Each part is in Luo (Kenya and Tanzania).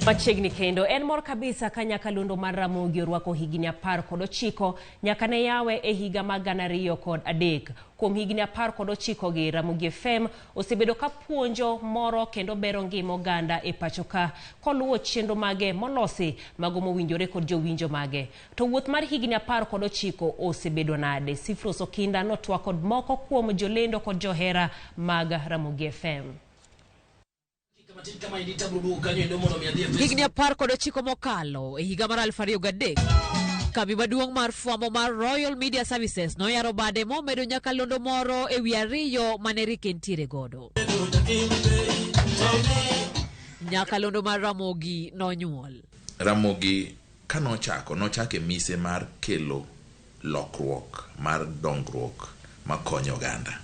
Machiegni kendo en mor kabisa ka nyakalondo mar Ramogi orwako higni 19 nyaka ne yawe e higa mar 2003. Kuom higni 19 gi, Ramogi FM osebedo ka puonjo moro kendo bero ngima oganda e pacho ka koluwo chenro mage molosi mago mowinjore kod jowinjo mage. To wuoth mar higni 19 osebedo nade? Sifros Okinda notwak kod moko kuom jolendo kod johera mag Ramogi FM. Higni 19 mokalo e higa mar 2003, kambi maduong' mar fwambo mar Royal Media Services noyaro bade momedo nyakalondo moro e wi ariyo mane rik entiere godo. Nyakalondo mar Ramogi nonyuol. Ramogi ka nochako, nochako e mise mar kelo lokruok mar dongruok makonyo oganda.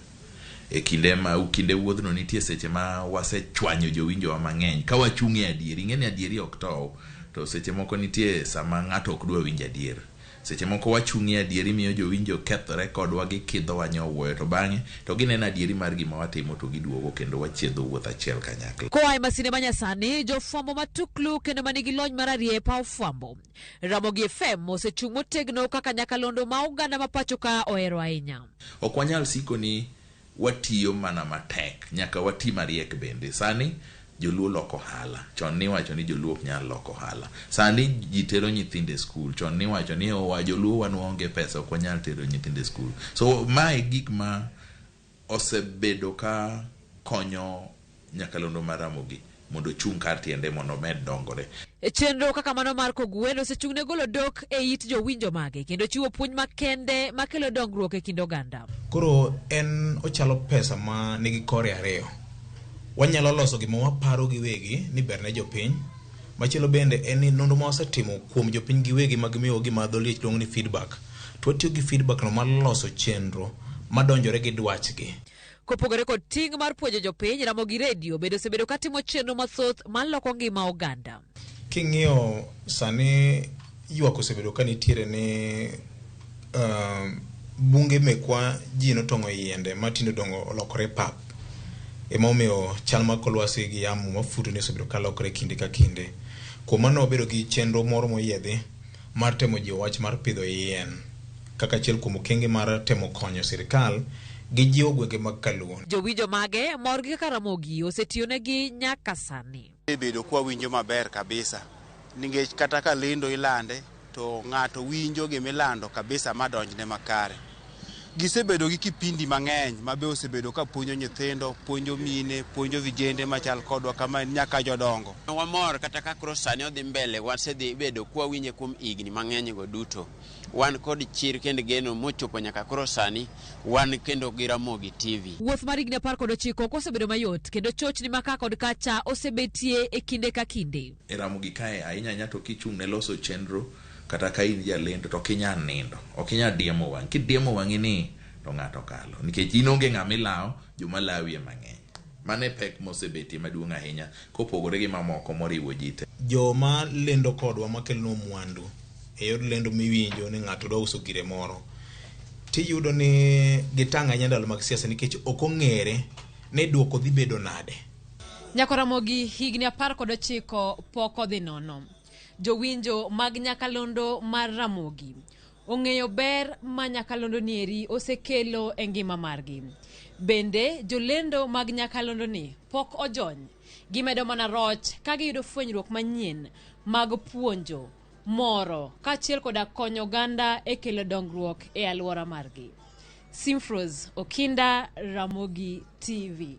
E kinde ma kinde wuodhno nitie seche ma wasechwanyo jowinjowa mang'eny ka wachung' e adieri. Ing'e ni adieri ok tow, to seche moko nitie sama ng'ato ok dwa winjo adier. Seche moko wachung' e adieri miyo jowinjo kethore kodwa, gikidhowa nyowuoyo, to bang'e to gineno adieri mar gima watimo to giduogo kendo wachiedho wuoth achiel kanyakla. Koa e masinde manyasani, jofwambo matuklu kendo manigi lony mararieya e paw fwambo. Ramogi FM osechung' motegno kaka nyakalondo ma oganda ma pacho ka ohero ahinya. Ok wanyal siko ni watiyo mana matek, nyaka wati mariek bende. Sani joluo loko ohala, chon niwacho ni joluo ok nyal loko ohala. Sani ji tero nyithindo e skul, chon niwacho ni owa joluo wan waonge pesa ok wanyal tero nyithindo e skul. So mae gik ma osebedo ka konyo nyakalondo mar Ramogi mondo ochung' kar tiende mondo omed dongore. Chenro kaka mano mar Kogwen osechung' ne golo dok e it jowinjo mage kendo chiwo puonj makende makelo dongruok e kind oganda. Koro en ochalo pesa ma nigi kore ariyo. Wanyalo loso gima waparo giwegi ni ber ne jopiny. Machielo bende en ni nonro ma wasetimo kuom jopiny giwegi ma gimiyowa gima dho liech luongo ni feedback. To watiyo gi feedback no mar loso chenro madonjore gi dwachgi. Kopogore kod ting' mar puonjo jopiny, Ramogi Radio bende osebedo katimo chenro mathoth maloko ngima oganda. King'iyo sani ywak osebedo ka nitiere ni bunge mekwa ji notong'o yiende ma tinde odongo olokore pap. Ema omiyo chal mar kor lwasi gi yamo mafuto ni osebedo ka lokore kinde ka kinde. Kuom mano wabedo gi chenro moro moyiedhi mar temo jiwo wach mar pidho yien kaka achiel kuom okenge mar temo konyo sirkal gi jiwo gwenge mag Kaluo. Jowinjo mage mor gi kaka Ramogi osetiyonegi nyaka sani. Bedo kwa winjo maber kabisa nikech kata ka lendo ilande to ng'ato winjo gimilando kabisa madonjne makare. Gisebedo gi kipindi mang'eny mabe osebedo ka puonjo nyithindo, puonjo mine, puonjo vijende machal kodwa kama nyaka jodongo. Wamor kata ka koro sani odhi mbele, wasedhi bedo kwawinje kuom higni mang'eny go duto. Wan kod chir kendo geno mochopo nyaka koro sani wan kendo gi Ramogi TV. Wuoth mar higni 19 ok osebedo mayot kendo chochni ma ka kod kacha osebetie e kinde ka kinde. E Ramogi kae ahinya ahinya to kichung' ne loso chenro kata ka in jalendo to ok inyal nindo, ok inyal diemo wang'i. Kidiemo wang'i ni to ng'ato okalo nikech in onge ng'ama ilawo, joma lawi ema ng'eny. Mano e pek mosebetie maduong' ahinya kopogore gi mamoko moriwo ji te. Joma lendo kodwa makelonwa mwandu e yor lendo miwinjo ni ng'ato dwa uso gire moro, tiyudo ni gitang' ahinya ndalo mag siasa nikech ok ong'ere ni duoko dhi bedo nade. Nyako Ramogi higni 19 pok odhi nono. Jowinjo mag nyakalondo mar Ramogi ong'eyo ber ma nyakalondo nieri osekelo e ngima margi. Bende jolendo mag nyakalondo ni pok ojony. Gimedo mana roch ka giyudo fwenyruok manyien mag puonjo, moro kaachiel koda konyo oganda e kelo dongruok e alwora margi. Simfros Okinda, Ramogi TV.